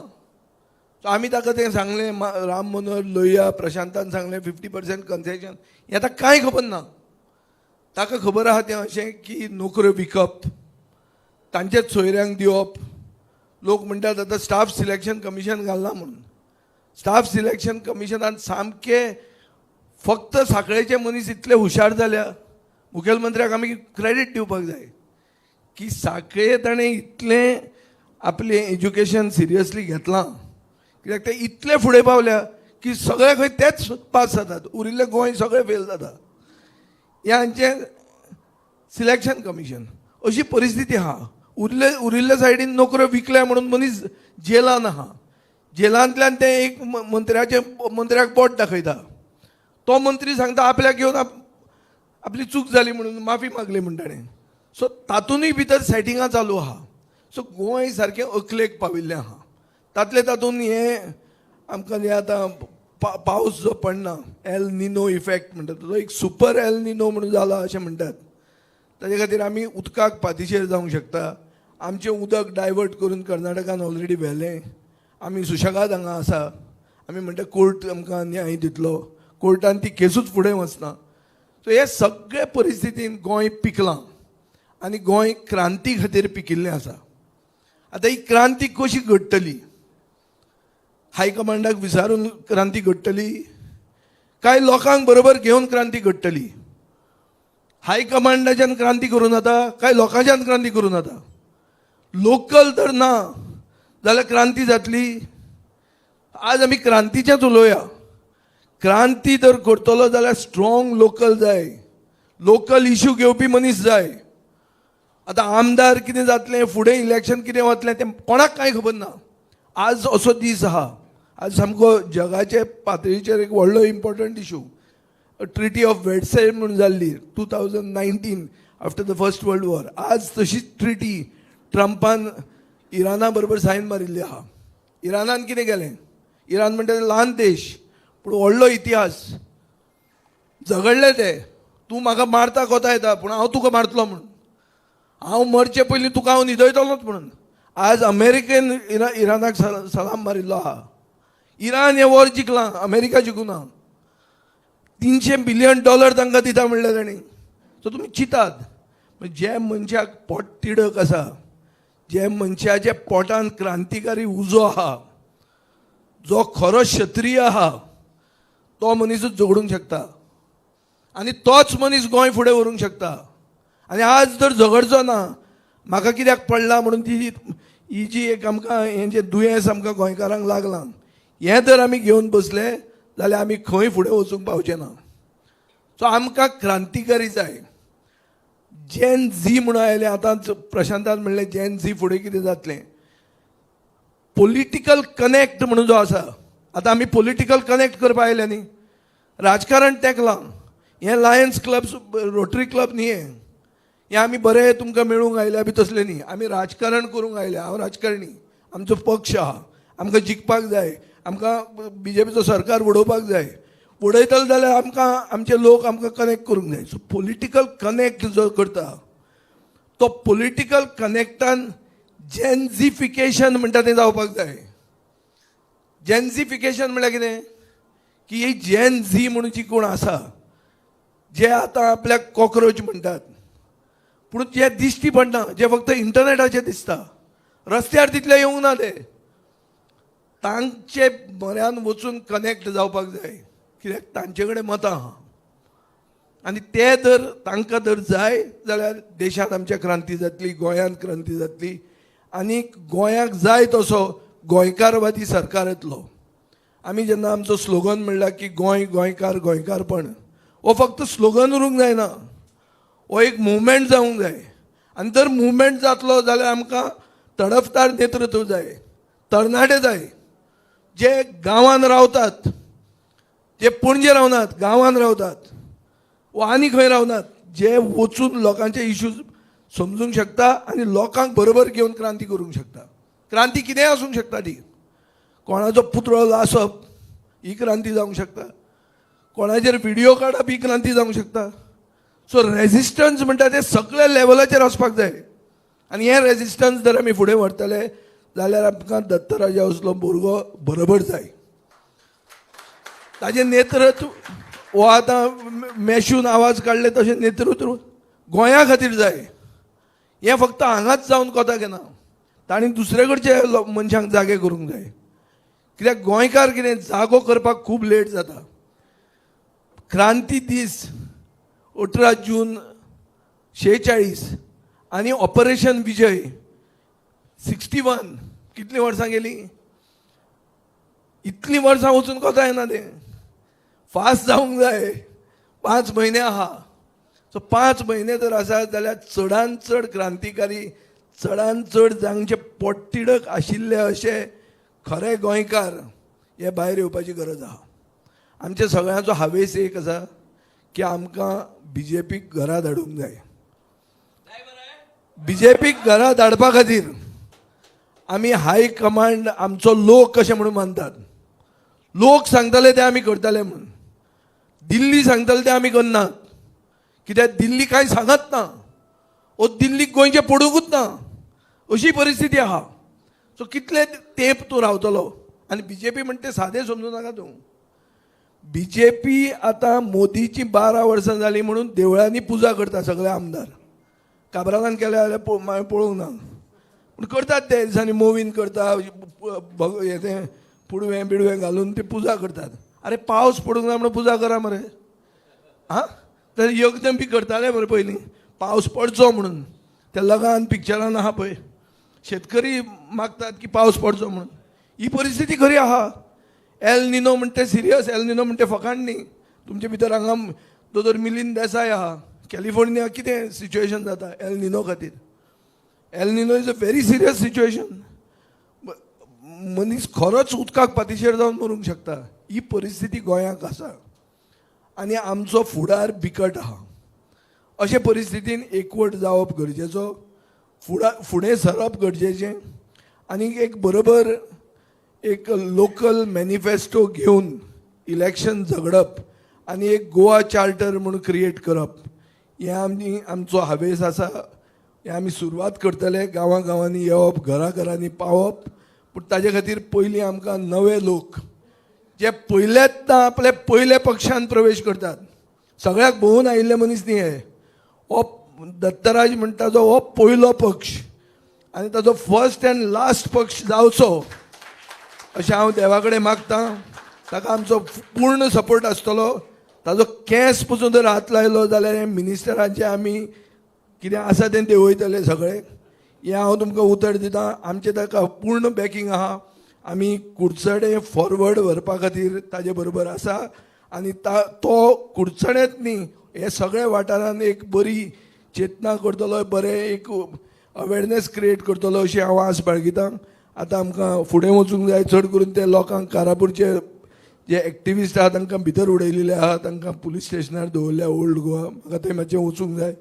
S4: सो आमी ताका तें सांगलें, राम मनोहर लोहिया प्रशांतान सांगलें 50% कन्सेशन, हें आतां कांय खबर ना. ताका खबर आहा तें अशें की नोकऱ्यो विकप, तांचेच सोयऱ्यांक दिवप. लोक म्हणटात आतां स्टाफ सिलेक्शन कमिशन घालना म्हणून. स्टाफ सिलेक्शन कमिशनान सामकें फक्त साखळेचे मनीस इतले हुशार जाल्या. मुखेलमंत्र्याक आमी क्रेडीट दिवपाक जाय की साखळे ताणें इतलें आपलें एज्युकेशन सिरियसली घेतलां, कित्याक ते इतले फुडें पावल्या की सगळे खंय तेच पास जातात, उरिल्लें गोंय सगळें फेल जाता. हें हांचें सिलेक्शन कमिशन. अशी परिस्थिती आहा. उरिल्ल्या सायडीन नोकऱ्यो विकल्या म्हणून मनीस जेलान आहा. जेलांतल्यान ते एक मंत्र्याचे मंत्र्याक बोट दाखयता, तो मंत्री सांगता आपल्याक घेवन आपली चूक जाली म्हणून माफी मागली म्हण ताणें. सो तातूंतय भितर सेटिंगां चालू आहा. सो गोंय सारकें अकलेक पाविल्लें आहा. तातले तातूंत हें आमकां जें आतां पावस जो पडना, एल निनो इफेक्ट म्हणटात, तो एक सुपर एल निनो म्हणून जाला अशें म्हणटात. ताजे खातीर आमी उदकाक पातिशेर जावंक शकता. आमचें उदक डायवर्ट करून कर्नाटकान ऑलरेडी व्हेलें. आमी सुशेगाद हांगा आसा. आमी म्हणटा कोर्ट आमकां न्याय दितलो, कोर्टान ती केसूच फुडें वचना. सो हे सगळे परिस्थितीन गोंय पिकलां आनी गोंय क्रांती खातीर पिकिल्लें आसा. आतां ही क्रांती कशी घडटली? हायकमांडाक विचारून क्रांती घडटली काय लोकांक बरोबर घेवन क्रांती घडटली? हायकमांडाच्यान क्रांती करूं जाता काय लोकांच्यान क्रांती करूं जाता? लोकल तर ना जाल्यार क्रांती जातली? आज आमी क्रांतीचेंच उलोवया. क्रांती जर करतलो जाल्यार स्ट्रॉंग लोकल जाय, लोकल इशू घेवपी मनीस जाय. आतां आमदार कितें जातलें, फुडें इलेक्शन कितें वतलें तें कोणाक कांय खबर ना. आज असो दीस आहा, आज सामको जगाचे पातळीचेर एक व्हडलो important issue, treaty of Versailles म्हणून जाल्ली 2019 after the first world war. आज तशीच ट्रिटी ट्रंपान इराणा बरोबर सायन मारिल्ली आहा. इराणान कितें केलें? इराण म्हणटा ल्हान देश पूण व्हडलो इतिहास. झगडले ते, तूं म्हाका मारता कोता येता पूण हांव तुका मारतलो म्हणून, हांव मरचे पयलीं तुका हांव न्हिदयतलोच म्हणून. आज अमेरिकेन इराणाक सलाम मारिल्लो आहा. इराण हें वॉर जिखलां, अमेरिका जिखूना. $300 बिलियन तांकां दिता म्हणलें तांणी. सो तुमी चिंतात, जे मनशाक पोट तिडक आसा, जे मनशाच्या पोटान क्रांतिकारी उजो आहा, जो खरो क्षत्रिय आहा, तो मनीसूच झगडूंक शकता आनी तोच मनीस गोंय फुडें व्हरूंक शकता. आनी आज जर झगडचो ना, म्हाका कित्याक पडला म्हणून ती ही जी एक आमकां हें जें दुयेंस आमकां गोंयकारांक लागलां, हें जर आमी घेवन बसले जाल्यार आमी खंय फुडें वचूंक पावचे ना. सो आमकां क्रांतिकारी जाय. जेन झी म्हणून आयलें, आतां प्रशांतान म्हणलें जेन झी फुडें कितें जातलें. पॉलिटिकल कनेक्ट म्हणून जो आसा, आतां आमी पॉलिटिकल कनेक्ट करपा आयले न्ही, राजकारण तेंकलां. हें लायन्स क्लब, रोटरी क्लब न्ही, हें हें आमी बरें तुमकां मेळूंक आयल्या बी तसलें न्ही, आमी राजकारण करूंक आयल्या. हांव राजकारणी, आमचो पक्ष आहा, आमकां जिखपाक जाय, आमकां बीजेपीचो सरकार उडोवपाक जाय. उडयतलो जाल्यार आमकां आमचे लोक आमकां कनेक्ट करूंक जाय. सो पॉलिटिकल कनेक्ट जो करता तो पॉलिटिकल कनेक्टान जेन्झिफिकेशन म्हणटा तें जावपाक जाय. जेन्झिफिकेशन म्हणल्यार कितें? की ही जेन झी म्हणून जी कोण आसा, जे आतां आपल्याक कॉक्रोच म्हणटात, पूण जे दिश्टी पडना, जे फक्त इंटरनेटाचेर दिसता, रस्त्यार तितले येवंक ना, ते तांचे म्हऱ्यान वचून कनेक्ट जावपाक जाय. कित्याक तांचे कडेन मतां आहा आनी ते जर तांकां जर जाय जाल्यार देशांत आमच्या क्रांती जातली, गोंयांत क्रांती जातली आनी गोंयाक जाय तसो गोंयकारवादी सरकार येतलो. आमी जेन्ना आमचो स्लोगन म्हणला की गोंय, गोंयकार, गोंयकारपण, हो फक्त स्लोगन उरूंक जायना, हो एक मुवमेंट जावंक जाय. आनी जर मुवमेंट जातलो जाल्यार आमकां तडफदार नेतृत्व जाय, तरणाटे जाय, जे गांवांत रावतात, जे पणजे रावनात, गांवांत रावतात वा आनी खंय रावनात, जे वचून लोकांचे इश्यूज समजूंक शकता आनी लोकांक बरोबर घेवन क्रांती करूंक शकता. क्रांती कितेंय आसूंक शकता, ती कोणाचो पुतळो लासप ही क्रांती जावंक शकता, कोणाचेर व्हिडियो काडप ही क्रांती जावंक शकता. सो रेजिस्टन्स म्हणटा ते सगळ्या लेवलाचेर वचपाक जाय आनी हें रेजिस्टन्स जर आमी फुडें व्हरतले जाल्यार आमकां दत्तराजा असलो भुरगो बरोबर जाय. ताजें नेतृत्व हो आतां मेशून आवाज काडले तशें नेतृत्व गोंया खातीर जाय. हें फक्त हांगाच जावन कोताक येना, तांणी दुसरे कडचे मनशांक जागे करूंक जाय. कित्याक गोंयकार कितें जागो करपाक खूब लेट जाता. क्रांती दीस 18 जून 46 आनी ऑपरेशन विजय 61, कितलीं वर्सां गेलीं? इतलीं वर्सां वचून कोता येना, तें फास्ट जावंक जाय. 5 म्हयने आहा. सो 5 म्हयने जर आसा जाल्यार चडान चड क्रांतिकारी, चडान चड जांचे पोटतिडक आशिल्ले अशे खरे गोंयकार हे भायर येवपाची गरज आहा. आमच्या सगळ्यांचो हावेस एक आसा की आमकां बीजेपीक घरा धाडूंक जाय. बीजेपीक घरा धाडपा खातीर आमी हाय कमांड आमचो लोक कशें म्हणून मानतात, लोक सांगताले ते आमी करताले म्हणून, दिल्ली सांगताले ते आमी करनात, कित्याक दिल्ली कांय सांगत ना, ओ दिल्लीक गोंयचें पडुंकूच ना अशी परिस्थिती आहा. सो कितले तेंप तूं रावतलो? आनी बीजेपी म्हणटा तें सादें समजूं नाका तूं. बीजेपी आतां मोदीची 12 वर्सां जालीं म्हणून देवळांनी पुजा करता सगळे आमदार. काब्रालान केल्या जाल्यार मागीर पळोवंक ना, पूण करतात ते दिसांनी मोवीन करता, हें तें पुडवें बिडवें घालून ते पुजा करतात. आरे पावस पडूंक ना म्हणून पुजा करा मरे. आं, तर यज्ञ बी करताले मरे पयलीं पावस पडचो म्हणून. त्या लगान पिक्चरान आहा पळय, शेतकरी मागतात की पावस पडचो म्हणून. ही परिस्थिती खरी आहा. El Nino म्हणटे serious, El Nino म्हणटे फकाण न्ही. तुमचे भितर हांगा दोतोर मिलिंद देसाय आहा, कॅलिफोर्निया कितें सिच्युएशन जाता एल निनो खातीर. El Nino is a very serious situation. मनीस खरोच उदकाक पातिशेर जावन मरूंक शकता. ही परिस्थिती गोंयाक आसा आनी आमचो फुडार बिकट आहा. अशे परिस्थितीन एकवट जावप गरजेचो, फुडें सरप गरजेचें आनी एक बरोबर एक लोकल मॅनिफेस्टो घेवन इलेक्शन झगडप आनी एक गोवा चार्टर म्हूण क्रिएट करप हें आमी आमचो हावेस आसा. हें आमी सुरवात करतले, गांवां गांवांनी येवप, घरा घरांनी पावप. पूण ताजे खातीर पयलीं आमकां नवे लोक जे पयल्याच आपल्या पयल्या पक्षान प्रवेश करतात, सगळ्याक भोंवून आयिल्ले मनीस न्ही हे. हो दत्तराज म्हणटा तो हो पयलो पक्ष आनी ताचो फर्स्ट अँड लास्ट पक्ष जावचो अशें हांव देवा कडेन मागतां. ताका आमचो पूर्ण सपोर्ट आसतलो. ताजो केंस पसून जर हात लायलो जाल्यार मिनिस्टरांचे आमी कितें आसा तें देंवयतले सगळे. हें हांव तुमकां उतर दितां. आमचें ताका पूर्ण बॅकींग आहा. आमी कुडचडें फॉरवर्ड व्हरपा खातीर ताजे बरोबर आसा आनी तो कुडचडेंत न्ही हे सगळे वाठारान एक बरी चेतना करतलो, बरें एक अवेरनेस क्रिएट करतलो अशी हांव आस बाळगितां. आतां आमकां फुडें वचूंक जाय. चड करून ते लोकांक कारापूरचे जे एक्टिविस्ट आहा तांकां भितर उडयलेले आहा, तांकां पुलीस स्टेशनार दवरल्या ओल्ड गोवा. म्हाका थंय मातशें वचूंक जाय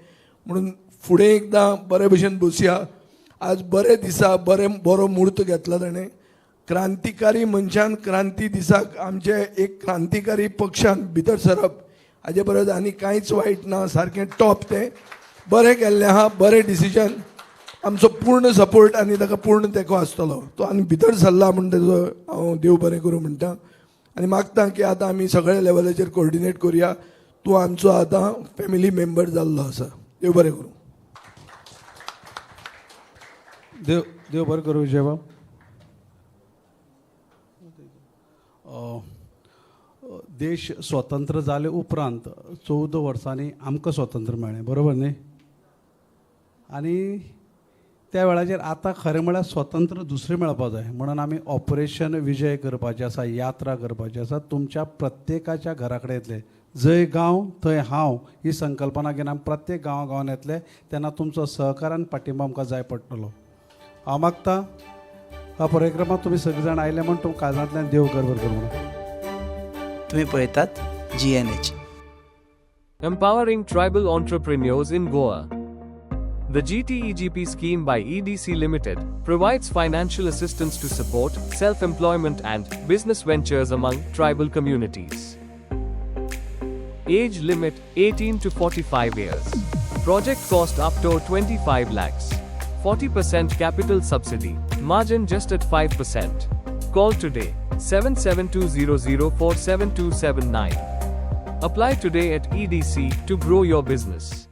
S4: म्हणून फुडें एकदां बरे भशेन बसया. आज बरे दिसा बरो म्हूर्त घेतला ताणें. क्रांतिकारी मनशान क्रांती दिसाक आमचे एक क्रांतिकारी पक्षान भितर सरप हाजे परस आनी कांयच वायट ना. सारकें टॉप तें बरें केल्लें आहा, बरें डिसिजन. आमचो पूर्ण सपोर्ट आनी ताका पूर्ण तेंको आसतलो. तो आनी भितर सरला म्हूण तेजो हांव देव बरें करूं म्हणटा आनी मागता की आतां आमी सगळे लेवलाचेर कोऑर्डिनेट करुया. तूं आमचो आतां फॅमिली मेंबर जाल्लो आसा. देव बरें करूं.
S1: देव बरें करूं विजयबाब. देश स्वतंत्र जाले उपरांत 14 वर्सांनी आमकां स्वतंत्र मेळ्ळें, बरोबर न्ही? आनी त्या वेळाचेर आतां खरें म्हळ्यार स्वतंत्र दुसरें मेळपा जाय म्हणून आमी ऑपरेशन विजय करपाचें आसा, यात्रा करपाची आसा. तुमच्या प्रत्येकाच्या घरा कडेन येतले, जंय गांव थंय हांव ही संकल्पना घेवन आमी प्रत्येक गांवा गांवान येतले. तेन्ना तुमचो सहकार आनी पाठिंबो आमकां जाय पडटलो. हांव मागता ह्या परिक्रमाक तुमी सगळीं जाण आयले म्हूण तुमकां काळजांतल्यान देव बरें करूं म्हणून.
S5: तुम्ही पळयतात GNH.
S6: Empowering tribal entrepreneurs in Goa. The GTEGP scheme by EDC Limited provides financial assistance to support self-employment and business ventures among tribal communities. Age limit 18 to 45 years. Project cost up to 25 lakhs. 40% capital subsidy. Margin just at 5%. Call today 77200 47279. Apply today at EDC to grow your business.